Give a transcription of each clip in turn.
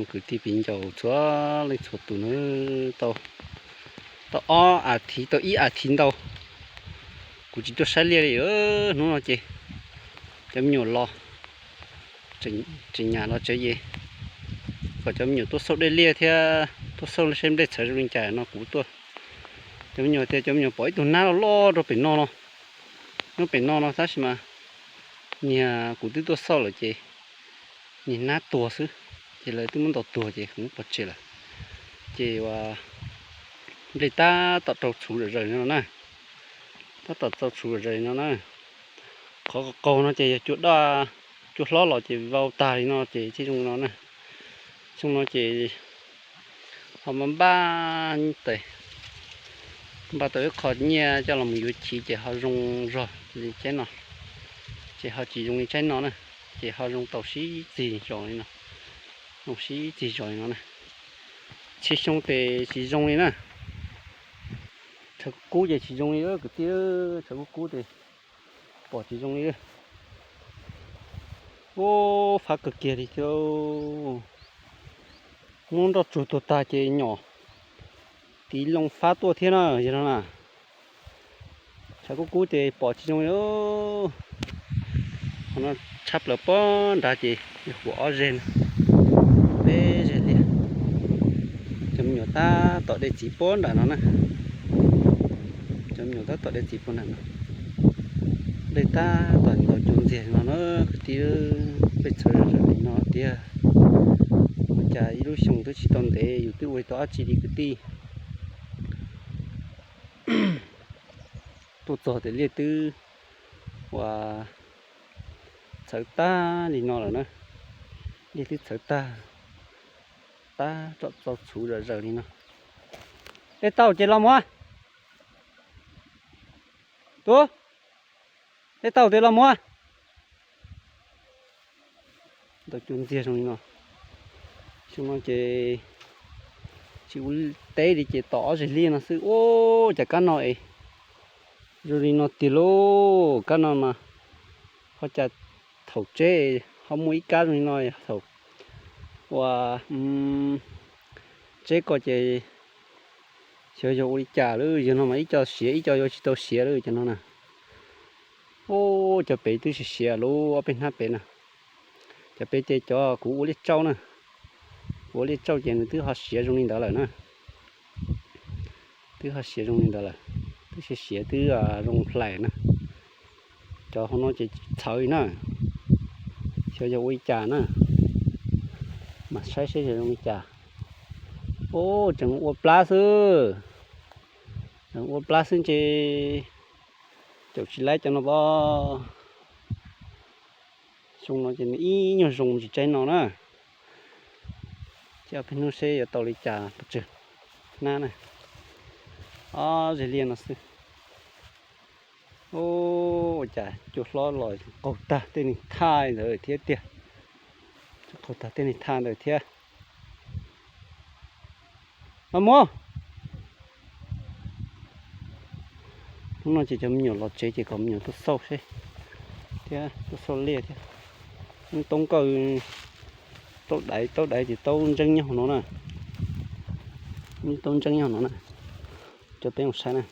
Kwv tij viv ncaus txhua leej txhua tus na, tau, tau ob as thiv tau ib as thiv ntau kuv tsis tuaj saib liaj li. Hnub no ces cov me nyuam los, tseem nyam los tsev ces kom cov me nyuam tuaj xauj dej liaj thiab tuaj xauj saib nplej txhawv zoo li cas no kuv tuaj. Cov me nyuam tias cov me nyuam pom ib tug nab loj loj rau pem no no, nyob pem no no tab sis mas niag kuv twb tuaj xauj lawm ces niag nab tuag xwb, ces lawv twb muab ntaus tuag ces kuv muab pov tseg lawm. Ces ua nplej tab tom rau txhuv zom zaws no na, tab tom rau txhuv zom zaws no na. Qhov qaug no ces yog cua daj, cua hlob los ces vau tag li no ces thiaj zoo no na. Xyoo no ces ho npaj npaj tes, npaj tau ib qho nyiaj coj los mus yuav chiv ces ho zoo zog li tsaib no, ces ho tsis zoo li tsaib no na, ces ho zoo tau sib txig zos li no, zoo sib txig zos li no na. Txhia xyoo ces tsis zoo li na, tshav kub kub ces tsis zoo li kwv tij, tshav kub kub ces pom tsis zoo li. Ub, fab kawg kiag li thiab. Muab nroj tsuag tuag tag ces nyom tiv loo fab tuaj thiab na, yog no na. Tshav kub kub ces pom tsis zoo li. Qhov no tshaj plaws pob nrad ces yog huam ob zeg na, peb zeg liaj. Cov me nyuam tab tom de txiv pob nram no na. Cov me nyuam tab tom de txiv pob nram no. Dej tab tom ntaus cua ntxiag no na kwv tij, peb txhawv zom zaws li no tiag. Ua cas ib lub xyoo twb tsis tau ntev yus twb ua tau dab tsi li kwv tij. Tuaj txog tias liaj twb ua txhawv tag li no lawm na. Liaj twb txhawv tag, tab tom txaus txhuv zom zaws li no. Dej tau ces los muab. Tub, dej tau ces los muab. Ntaus cua ntxiag zoo li no. Xyoo no ces tsis ua teb li ces tom ob zeg liaj no xwb. Ub, cas kab no es zoo li no tiag lauj. Kab no mas ho cas thaum tseb ho muaj ib kab zoo li no, thaum ua tseb ko ces xyov yog ua li cas lawm, yog no mas ib co siav ib co yuav tsis tau siav lawm cov no na. Ub, cov pem twb siav siav lub ob peb hnab pem na. Cov pem ces cov kuv ua liaj tsauj na, kuv ua liaj tsauj ces nws twb ho siav zoo li ntawd lawm na. Twb ho siav zoo li ntawd lawm, twb siav siav twb zoo hlais na. Cov hauv no ces txhawv li na, xyov yog ua li cas na, mas saib seb yog zoo li cas. Ub, tseem ua plab xwb, tseem ua plab xwb ntshe caum tsis laib cov no pob. Xyoo no ces nws ib nyuag zoo tsis tsaib no na. Ces peb hnub seb yuav tau li cas pes tsawg hnab na. Ob zeg liaj no xwb. Ub, ua cas cua hlob los qaug tag tej niag thaj ntawd thiab tiag. Qaug tag tej niag thaj ntawd thiab. Los muab. Hnub no ces cov me nyuam los tsev ces kom me nyuam tuaj xauj seb thiab, tuaj xauj liaj thiab. Muaj taub nkawj, taub daiv, taub daiv ces taub ntseeb nyob hauv no na. Muaj taub ntseeb nyob hauv no na. Cov peb mus saib na.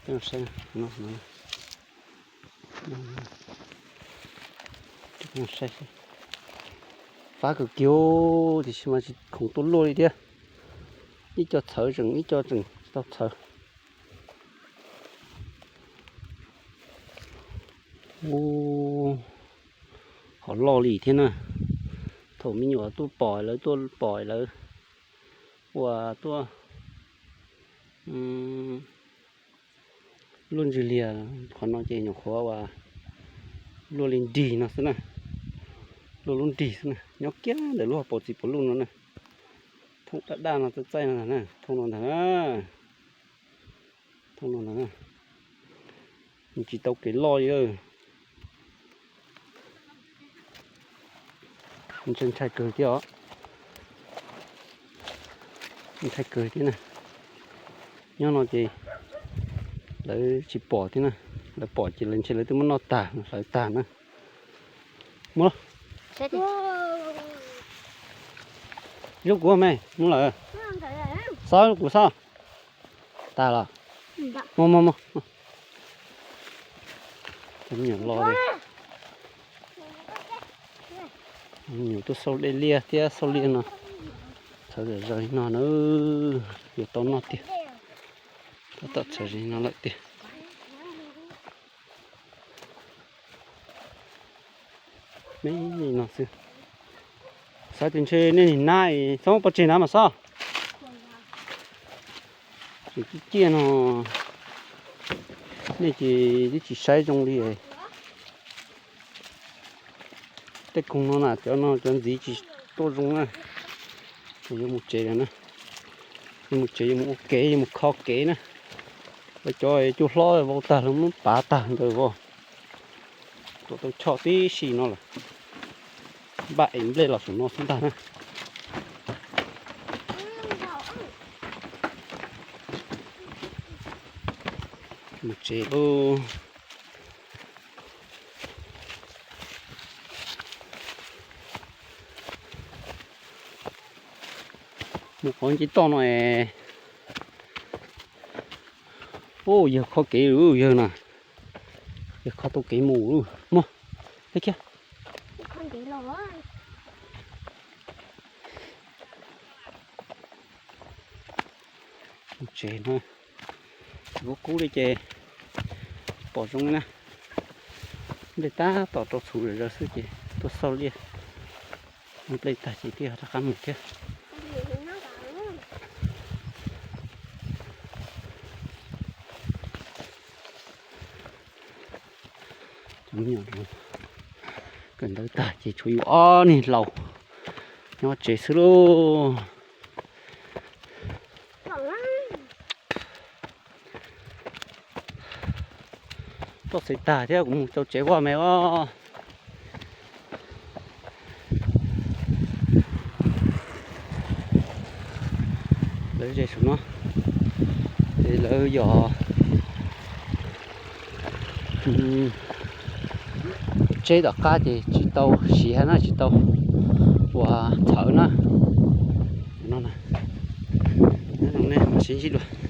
Peb mus saib no. Saib, fab kawg kiag tiam sis mas tsis khoom tuaj luaj li thiab. Ib co txhawv tseem, ib co tseem tsis tau txhawv. Ub, ho loj li thiab na. Thaum me nyuam tuaj pom lawv, tuaj pom lawv ua tuaj luaj ntsws liag qhov no ces nyuam qhuav ua luaj li nrig no xwb na. Luaj lub nrig xwb na, nyob kiag ntawm lub hauv paus txiv puav luj no na. Thooj daj daj no txaij txaij no ntag na, thooj no ntag na. Thooj no ntag na. Tsis tau kev loj li. Ntshai ntshai kawg thiab os. Ntshai kawg thiab na. Nyob no ces lawv tsis pom thiab na. Lawv pom ces lawv ntshe lawv twb muab noj tag hlawv tag na. Muab. Saib tias, Zoo kuv me, mus lawm. Xob kuv xob. Tag los. Mus mus mus. Cov me nyuam los li. Me nyuam tuaj xauj dej liaj thiab xauj liaj no. Txhawv zom zaws li no na. Yuav tau noj tiag. Tab tom txhawv zom zaws li no lawm tiag. Me no xwb. Xav tias ntshe nej nim nab es txhob muab pov tseg na mas xob. Tseem ciaj ciaj no, nej ces twb tsis saib zoo li. Tej koog no na, cov no cov ntxiv tsis tuaj zoo na. Ces yuav mus tsev lawm na. Yuav mus tsev, yuav mus ua kev, yuav mus kho kev na. Lawv cov cua hlob vau tag, lawv muab pav tag ntawd vau. Tuaj tau choj tib si no lawm. Npaj ev nplej los saum no xwb ntag na. Mus tsev lauj. Mus qhov nce toj no es. Ub, yawg kho kev lawm yawg na. Yawg kho tau kev mus lawm. Muab, hle kiag. Tsev no tsis kub kub li ces pom zoo li na. Nplej tab tom rau txhuv zom zaws xwb ces tuaj xauj liaj. Nplej tag ces thiaj rov qab mus thiab. Cov me nyuam kawm ntawv tag ces tshuav yus ob niag laus nyob tsev xwb lauj. Tuaj xav tag thiab, kuv mus rau tsev vaj me os. Lawv ze saum no, ces lawv yog tseb tom qab ces tsis tau siav na, tsis tau ua txhawv na. No, nej mam sib ntsib dua.